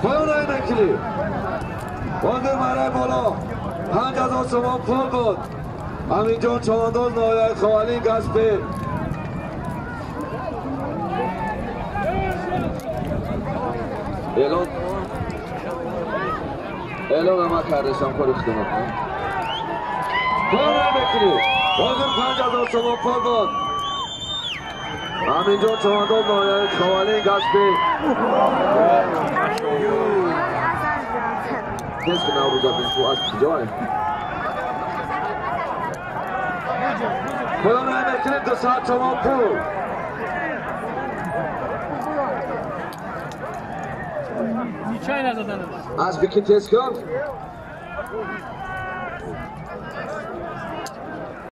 پایان نکلی باندر مرای بالا 5000 سومان پول بود. امینجان چوانداز نهایت خوالین گسپه اعلان همه کردستم کار اختمات پایان نکلی باندر 5000 سومان پول بود. امینجان چوانداز نهایت خوالین گسپه کس که نوروز بین از کجاه؟ پایان نکنیم 200 تومان پول. از بکی تست کرد؟